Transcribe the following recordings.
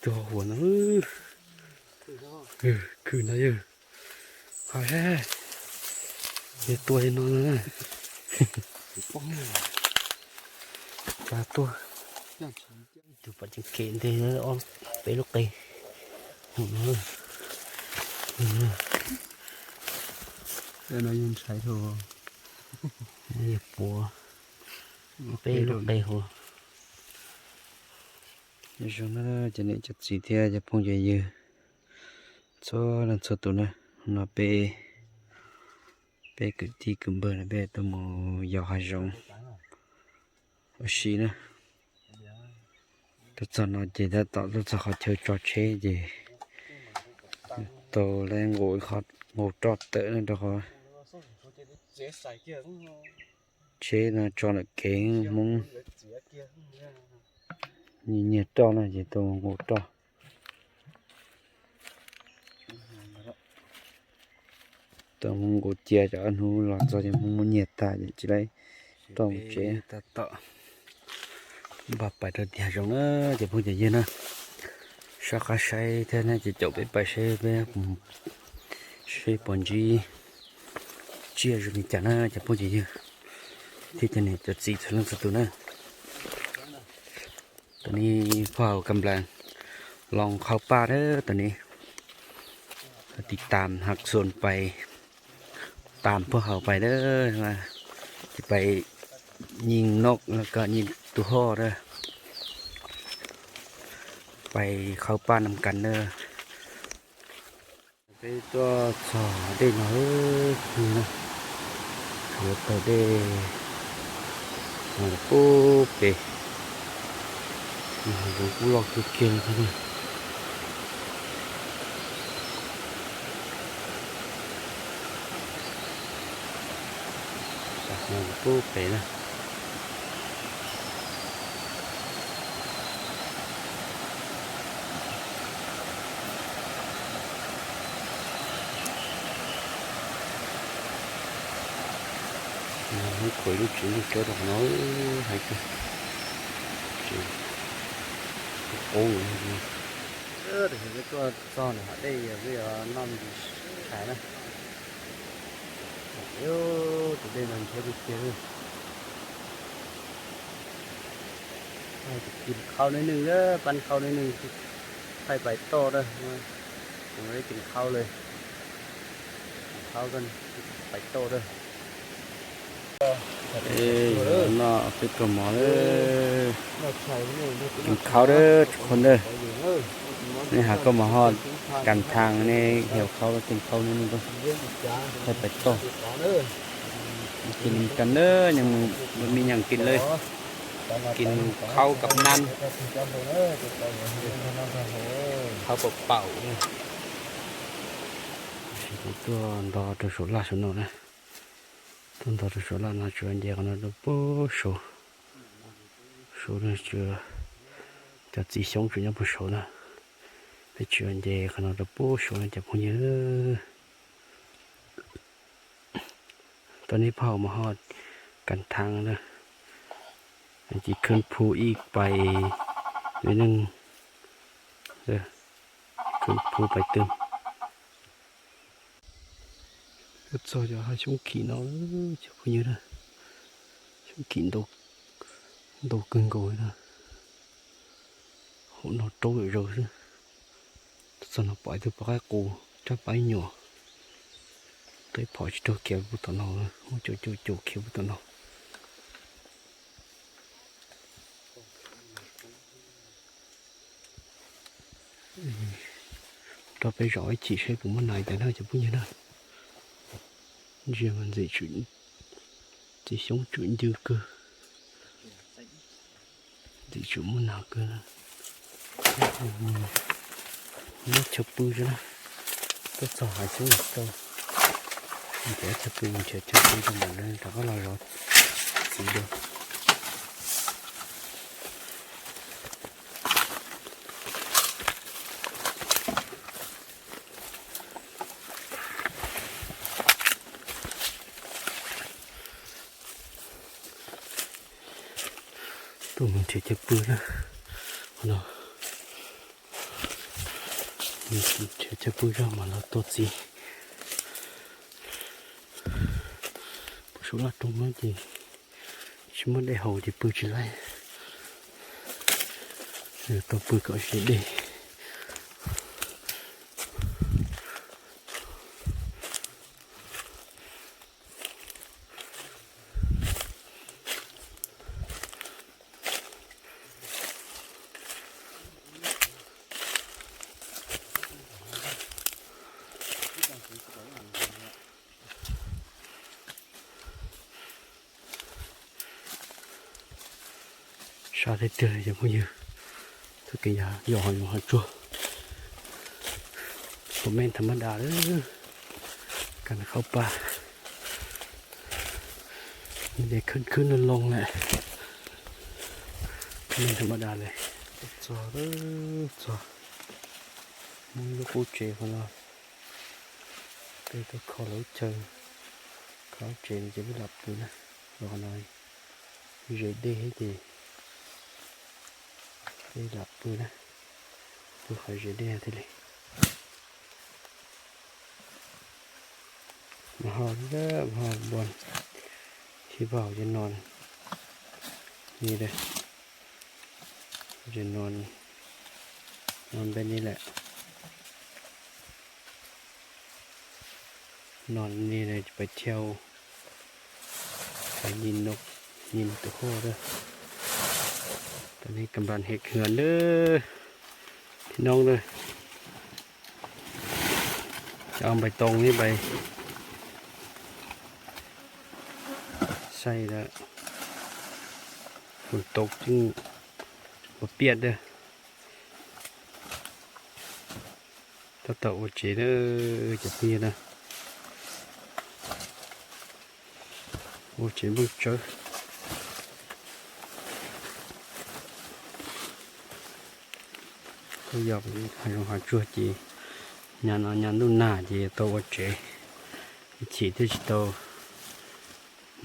Tus huam no, khwm no yog, ho, yog tua li no no na. Pab tuaj, tus pom ceev kem nteg ob peb lub qe. Yog puav peb lub qe hu. Zoo na cov niam cov txiv thiab cov phooj cov ywg txhua leej txhua tus na, no peb, peb kwv tij kwv npawg no peb tuaj mus yos hav zoov ua si na. Tuaj txog no ces tab tom tuaj txog qhov chaw tso tsheb ces tau lawv nqus, nqus roj tawm no rau qhov tsheb no tso lawm kev Hmoob nyiag roj no ces tau nqus roj. Tau Hmoob nqus cia cov hnub los txog ces Hmoob muab nyiag tag ces tsis laib roj mus tsev. Tab tom npaj pais rau tiag zoo na, ces phooj cov ywg na, soj qab saib thiab na ces caum peb pais seb peb, seb puas ntsib tsiaj zoo li cas na ces phooj cov ywg thiab cov niam cov txiv txhua leej txhua tus na. Tau ni, phauj Kam Nplas los khau paj na, tau ni, tiv tam hab xuas pais, tam phauj Hau pais na, ces pais nyeem noj los ko nyeem tus hoj na, pais khau paj nam kas na. Peb tuaj txog dej no, hav zoov tawg dej, hav zoov pub pem, hav zoov kuj loj kawg kiag li thiab. Hav zoov pub pem na. Muab khuam ib lub tsev ntuj tsawb rau qhov no, hais tias tsev qub qub. Tam sim no tuaj txog nram hav dej, yog peb yuav noj me ntsis tshais na. Tus dej no nrhiav tiag tiag li. Tus khau neej neeg, pab khau neej neeg thaij pais toj na. Tus no tus khau li, tus khau pais toj na. Noj peb kawg mov lawm. Tus khau lawm tsis qhov ntawd. Nej has koj mov ho kas thas, nej hais khau los tus khau neej neeg thaij pais toj. Tus neeg kas na, nyeem mus me nyeem kis lawm. Kis khau kam nab, khau paum paum. Kuv tuaj nto rau saum laj saum no na. Tuaj nto rau saum laj no tsuas nce qhov no rau puag saud. Saud no tsuas, cov txiv xyoob tsuas nyob puag saud na. Peb tsuas nce qhov no rau puag saud no cov phooj ywg. Tau nej phauj mas ho kas thas na, ces khwb phu ib pais, li neej khwb phu pais twg. Tuaj txog cov hav xyoob khim no, cov phooj ywg na, xyoob khim ntau kawg nkaus li na. Hauv no raub zom zaws xwb. Tuaj txog no pom ib tug poj qaib qus rab pab nyuam, tau ib phom tsis raug khiav puag tom no, muab caum caum caum khiav puag tom no. Rau peb zov ib chim seb puas muaj nas cas na cov phooj ywg na. Ntsia mas ntxim tsum, txiv xyoob tsum ncw kawg, ntxim tsum muaj nas kawg. Muab chaw pw xwb na, tuaj txog hav xyoob rau, nrhiav chaw pw, nrhiav chaw pw rau mam li rov qab los zov txiv dua. Tuaj mus nrhiav chaw pw na. Qhov no Nrhiav chaw pw zog mas los tua txiv. Pw saum laj roob no ces tsis muaj dej haus ces pw tsis laib. Tau pw kom ze dej. Sab tiag tiag li cov phooj ywg, txoj kev yos hav zoov hav tsuag, tus mej tham mab das lawm, kas khauj pa, nws khwb khwb loo loo lawm, mej tham mab das li. Txog, txog, muaj ib lub qub tsev qhov no, peb tuaj kho lawv lub chaw, kho lub tsev no ces peb lam pw na, los qhov no ze dej thiab ces peb lam pw na, pw qhov ze dej thiaj li. Ho, ho npua, sib pab hauv ces no, ni, ces no, no npe ni lawm. No ni pais thiau, pais ni no, ni no tus hoj lawm. Tam ne kam npam hem kawg nkaus na, thib noob na. Cov npais toos thiab npais xais lawm, tus toos coj ua piaj tiag. Tab tom ua tsev na, cov phooj ywg na. Ua tsev nplooj tsawb. Kuj yog hav zoov hav tsuag ces nyab no nyab ntuj nag ces tau ua tsev ib chim thiaj tsis tau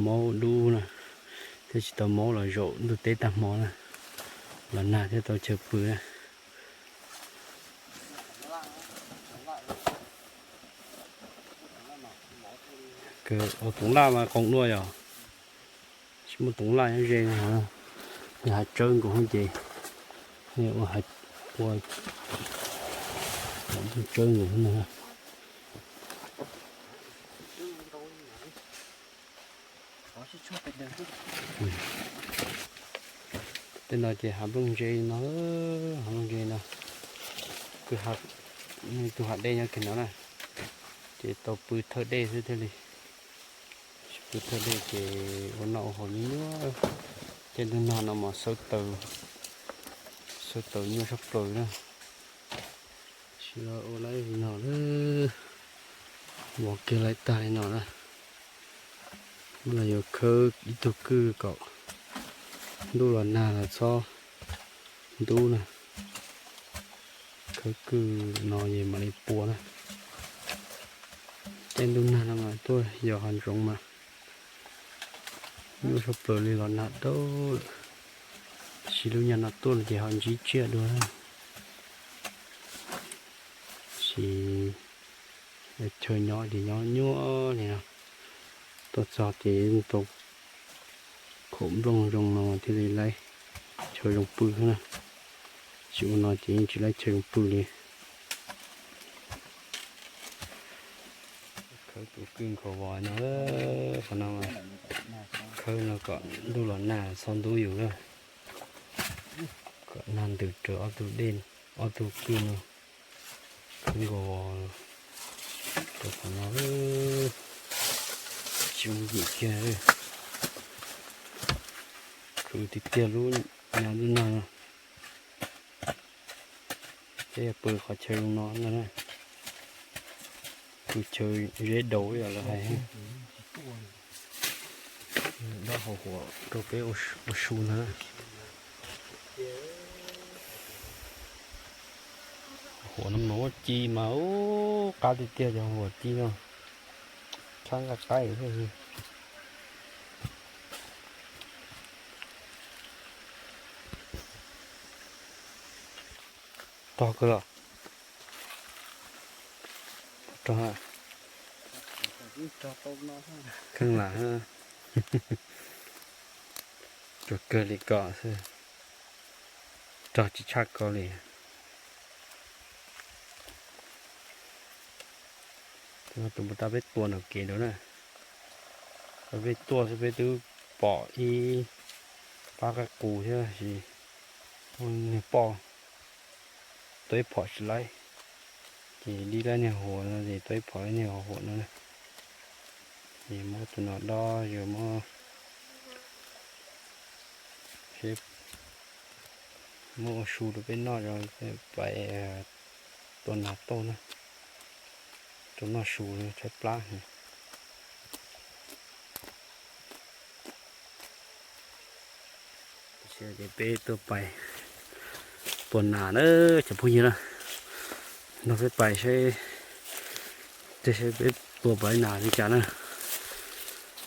maub dub na, thiaj tsis tau maub los zaum ntuj teb tag hmo na, los nag thiaj tau chaw pw na. Ua toov laj mas qoos dua yom. Tsis muaj toov laj nyob ze, yog hav tsawb nkaus ces, ua, ua tsawb nkaus no. Tej no ces hav nplooj ze no, hav nplooj ze no, tus hav dej nyob kiag no na, ces tau pw thawj dej xwb thiaj li. Tsis pw thawj dej ces ua noj ua haus nyuaj nyuaj. Tej ntuj nag no mas xawb taws, xawb taws nyuaj tshaj plaws na. Tab sis los ua laib li no lawm, vov kiag laib tag li no na. Los yuav khawb ib tug kwj kom ntuj los nag los txhob ntub na. Khawb kwj no es mam li pua na. Tej ntuj nag no mas tuaj yos hav zoov mas nyuaj tshaj plaws li, los nag dub lawm. Tab sis lub nyag no tuaj no ces ho ntsib tsiaj dua. Tab sis chaw nyob ces nyob nyuaj li no. Tuaj txog ces tau khaum nplooj zoo no thiaj li laib chaw zoo pw na. Tsis ua no ces yeej tsis laib chaw zoo pw li. Khawb tus kwj nkaus vos no, qhov no khawb no kom ntuj los nag txhob ntub yus na, kom nag ntws raws ob tug dej, ob tug kwj no. Khawb nkaus vos rau qhov no, tsis yooj yim kiag. Khwv tiag tiag lub nyab ntuj nag no. Peb pw qhov chaw zoo no na, pw chaw zeb daus ib yam lawv hais. Dob hauv huam rau peb ua su ntag. Huam no mas muab ci mas ub qab tiag tiag, cov huam ci no txhab nqaij qaib thiab. Tog kawg los. tog. Kheej lam, tsuas kawg li kom xwb, rog tsis tshaj ko li. Tus puas tau peb tua nram kev ntawd na. Peb tuaj xwb peb twb pom ib pab qaib qus thiab sis, niag poj tua ib phom tsis laib, ces dib laib niag huam no ces tua ib phom laib niag huam no na. Ces muab tus no dob yog muab, muab ua su rau peb noj, pais tua nas tauj na, rau noj su tshaib plab. Ces peb tuaj pais tua nas na cov phooj ywg na, nrog peb pais saib, saib peb tua pais nas li cas na.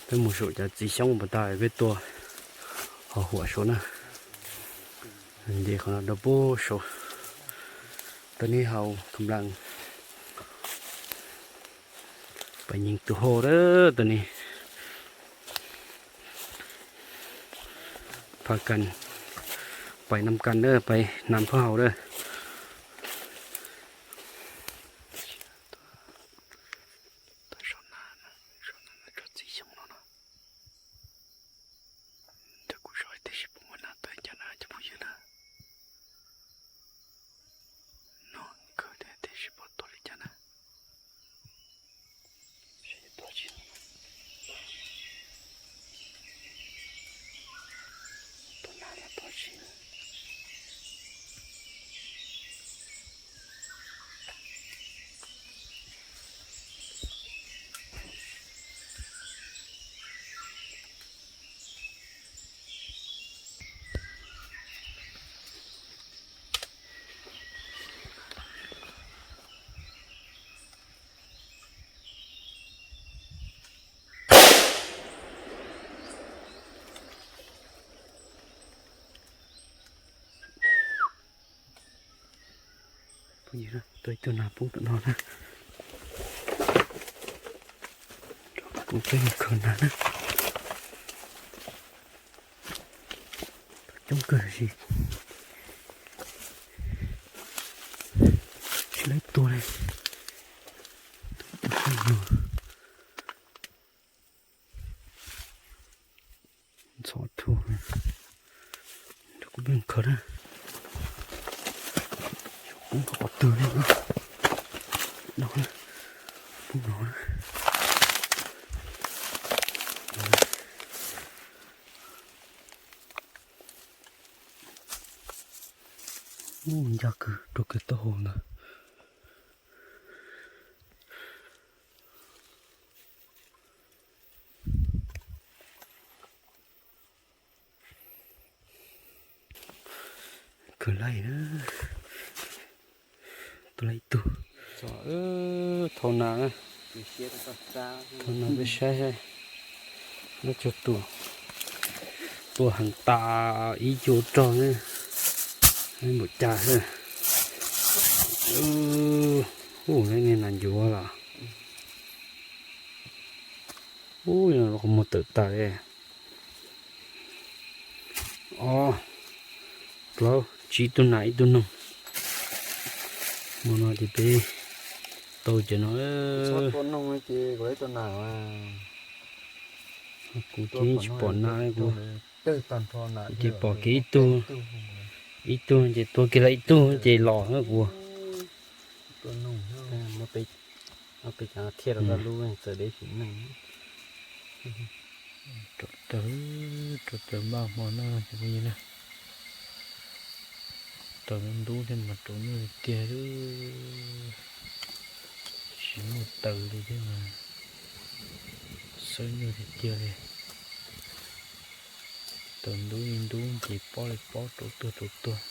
Peb mus saum cov txiv xyoob puas tau peb tua ho huam saud na. Nce qhov no rau puag saud, tau neb hau kab nplas pais nyeem tus hau a, tau neb pha kas pais nam kas a, pais nam phab hau a. Txiv xyoob no no, kuv zov tib si pom nas tuaj cas na cov phooj ywg na. No kawg tib si pom tuaj li cas na. Tua nas los tua tsis. Phooj ywg, tua ib tug nas poob tom no na. Peb mus khaws nas na. Coob kawg si, tsis laib tua li. Ntxhov thuam, kuv pheej khaws na. Poob qhov twg li no, poob no. Ncaj kawg rau kiag taub hau ntag. Kawg laij na, tua laij ib tug. Thau nas, thau nas peb saib saib, nab tsuag tus tua heev tas ib cuj rog npaum cas xwb. Ub, niag nas ncuav los. Ub, qhov muag tawm tas li. Ob, plaub, tsib tug nas ib tug noog. Hmo no ces peb tau cov no. Kuv ces tsis pom nas kuv, ces pom kiag ib tug, ib tug ces tua kiag lawm ib tug ces los na kuv. Thiaj rau lub txawm deb xim neej. Rau taws, rau taws npaj hmo noj cov phooj ywg na. Taws ntub thiab mas rau nyuj tiag tiag. Tsis muaj taws li thiab mas xawb nyuj tiag tiag li. Taws ntub li ntub ces pob li pob rau tuag rau tuag.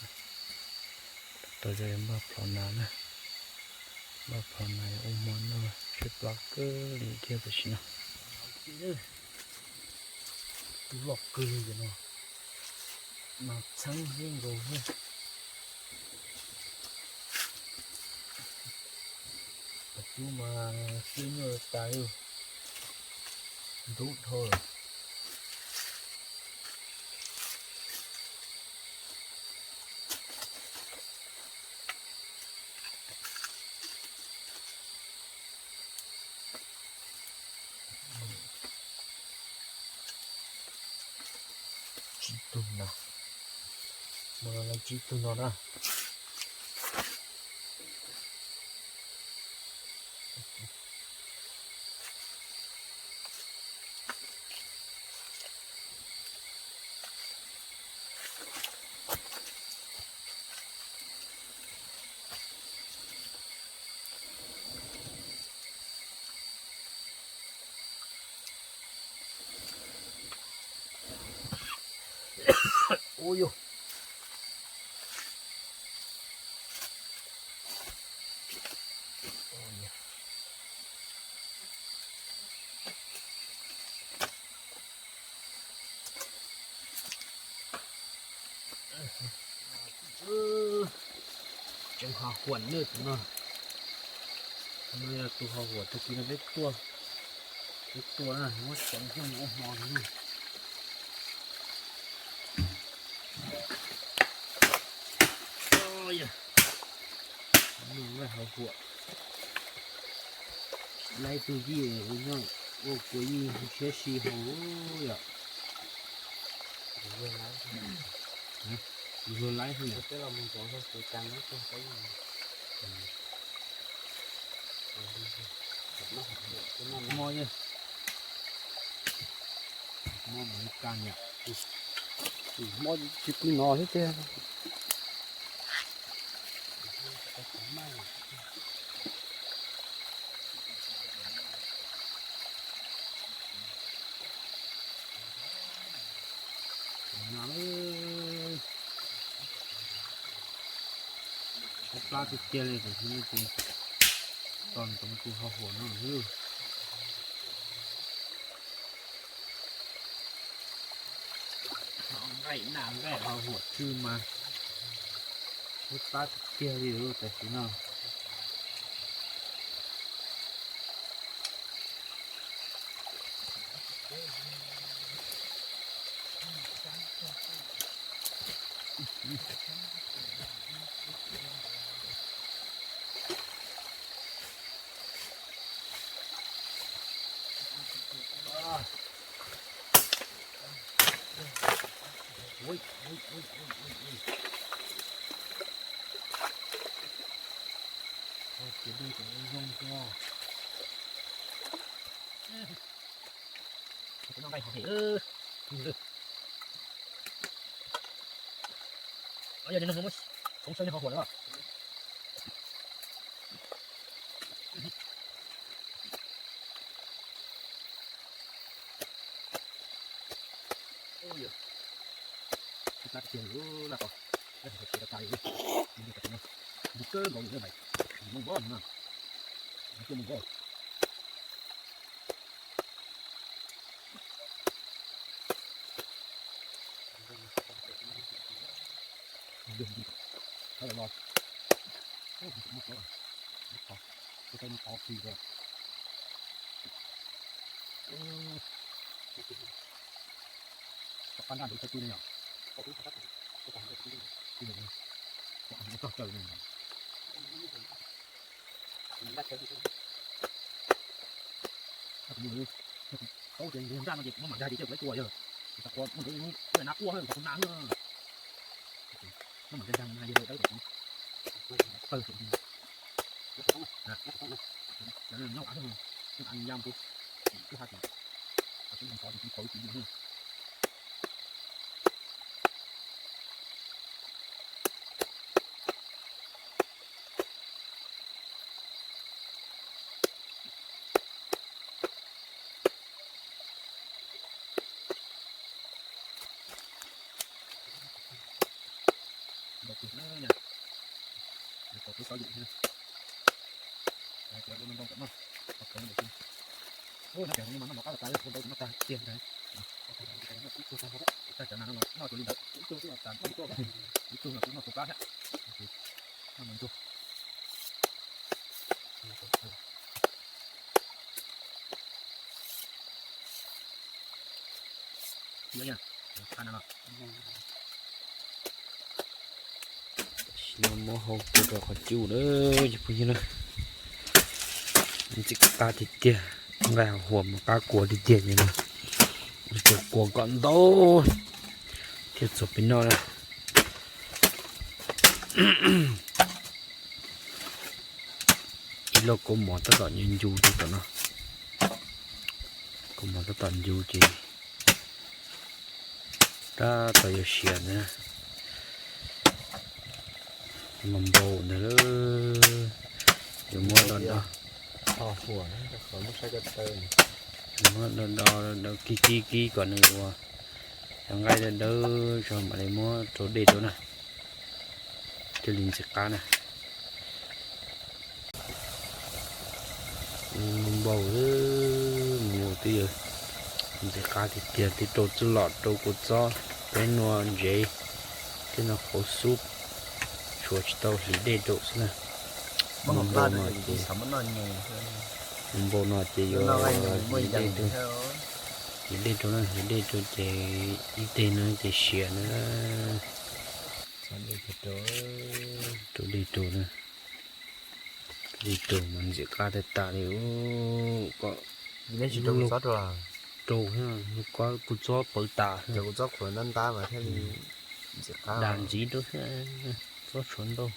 Taws cov npaj plhov nas na. Npaj plhov nas ua hmo noj tshaib plab kawg li thiab tam sim no. Tus loj kawg li no, mas txheeb ib nkaus xwb. Mas siab nyuaj tas, ntub dhau lawm. Tsib tug no, mus los tsib tug no na. Ui yus. Tseem ho huam lwj tus no. No yog tus ho huam tag kis no peb tuaj, peb tuaj na, muab tseev xyoob ua hmo no. Nug lawm ho huam, laib tug yij ua nyob ua kua yij siab si hauv yom. Luag laib heev. Hmo, hmo mus li kas niam, hmo tsis pw no thiab tiag. Plab tiag tiag li tus xwb ces tau ntsoov tus ho huam no xwb. Nqaij naj nqaij ho huam tswj mas lub plab tiag tiag li tam sim no. Ces dej tseem zoo zoo xwb. Noj nqaij hov hem. Yog li no muab txhoov saib nyob hauv huam lawm. Ub, plab tiag tiag li laj ko, ib hov tsis tas tas li, ntug kawg nkaus li na, ntug npau no, ntug npau. Ntug ntug, thawb los los, ub, ntug muab thawb, ntug thawb, ntug thawb ntug thawb fis ko. Rov qab nraj ntawd tsis tau tu ne yom. Tog caws ne. Kuv mus, kuv paub tias nraj no ces kuv maj mam nkag ces cia kuv ib tug yog, kuv xav qhuas ua ntawd ua na quaj, kuv na, maj mam nkag nkag mus na yog dawb tawm kuv, tawg tawm, nyob av, nyob av, nyob av tus, kwj ha tus, kuv xov tus tsis tau tus yus na. Ntau kawg na, tau kuv xov yus thiab na. Cov ua ntau ntau kom noj, tau kawg ntau kawg. Ua no pem no mas noj mov qab tas tas, ua ntau kom noj tag tiag ntag. Tag cov nas no los noj cuag li ntawd, ib tug los kuv noj tus plab thiab, noj mus ib tug. Noj mus ib tug. Tam sim no muab hau pub rau qhov cub na, cov phooj ywg na. Ntxim qab tiag tiag, nqaij huam mas qab kua tiag tiag li no. Cov kua kom ntau thiaj txog peb noj na. Ib lub kaus mom tab tom ncu ncu rau tom no. Kaus mom tab tom ncu ces tab tom yuav siav ntag. Mas npau ntawd lawm, yuav muab do do, yuav muab do do, do kib kib kib kom nws ua cov nqaij dawb dawb tso mam li muab rau dej rau na, thiaj li ntxim qab na. Npau, npau twb yog ntxim qab tiag tiag, twb rau txuj lom rau kua txob, peb nua ntsev, thiab nua qauv xub, tshuav tsis tau hliv dej rau xwb na. Npau no ces, npau no ces yuav hliv dej rau, hliv dej rau na, hliv dej rau ces ib teg no ces siav na. Rau dej rau na. Dej rau mas ntxim qab tag tas li. Kom rau, kua txob pawv tas, kua txob qhuav ntab ntab mas thiaj li ntxim qab, das ntxiv rau thiab, txob tshuav ntau.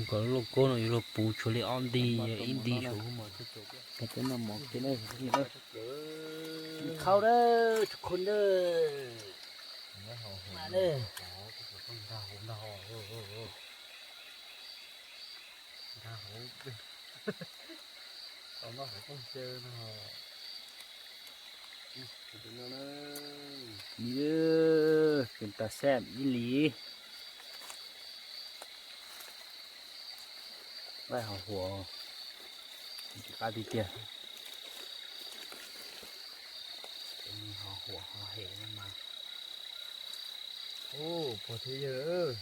Kom lub lauj kaub no yuav luag puv tshuav li ob nti, ib nti saum hauv mas thiaj tau. Peb noj mov kiag na. Khau dawb, khau dawb. Nws tas xeb ib li. Nqaij ho huam, qab tiag tiag. Ho huam ho hem no mas. Ub, pog thiab yawg,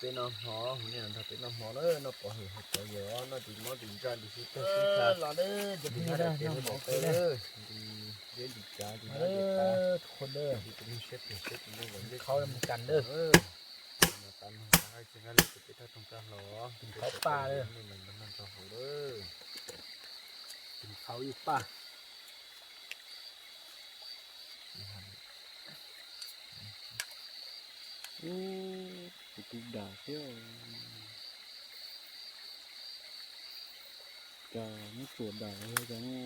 peb noj hmo, hauv nej los nrog peb noj hmo na, noj pov hwm hav cov yawg, noj ris mob ris ntsaj ris xub tag xub tha, ris nqaij daim tawv hauv daim tawb, ris zeb ris tsav ris nab ris qav, ris tus neeg siab phem siab tus neeg laus ntsej siab. Mas tas no tas hais tsis nqaij li tus peb thaj toog tag hlau, tus qhauv paj, tus qhauv yus paj. Ub, kuv tus dam thiab. Cas muab tsuam dam yog cas no.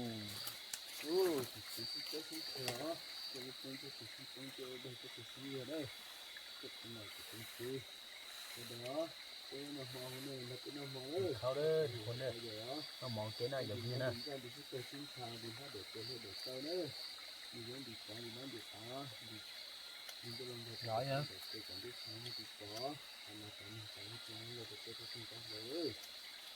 Tus txiv sib txawb sib kawg os, tus txiv sib kawg, tus txiv sib yog na, tus txiv no tus txiv, tus dam, peb noj hmo, peb noj hmo, noj hmo ces na yog na, tus sib kawg sib ntsha, tus hnab daim tawv hlua daim taw na, tus yoov ntim tav, tus nab ntim tav, tus ntuj los nkaug, tus kom ntuj tshav muaj tus tod, tas no tas neeg tas ib tug los rau peb thaj toog tag hlau.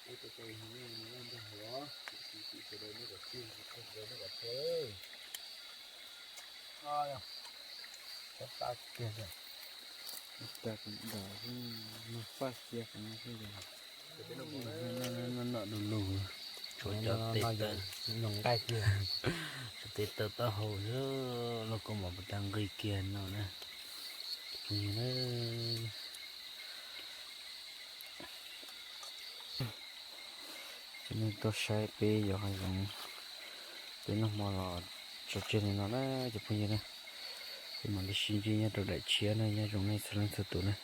Peb tau tau hmoov no laj nrog hauv, tus txiv sawv daws neb kom txhij, tus txhua sawv daws neb kom txhua. Txhob tag kiag, tag dam, noj faj xiab qhov no xwb. Noj noj du lug, tshuav cov tes taw, cov tes taw taub hau xwb, lauj kaub mom puas tag nqi kiag no na. Cov phooj ywg na, cov nej tuaj saib peb yos hav zoov, peb noj hmo los tso tseg li no na cov phooj ywg na. Peb mam li sib ntsib nyob rau daim tshiab na, nyob zoo nej txhua leej txhua tus na.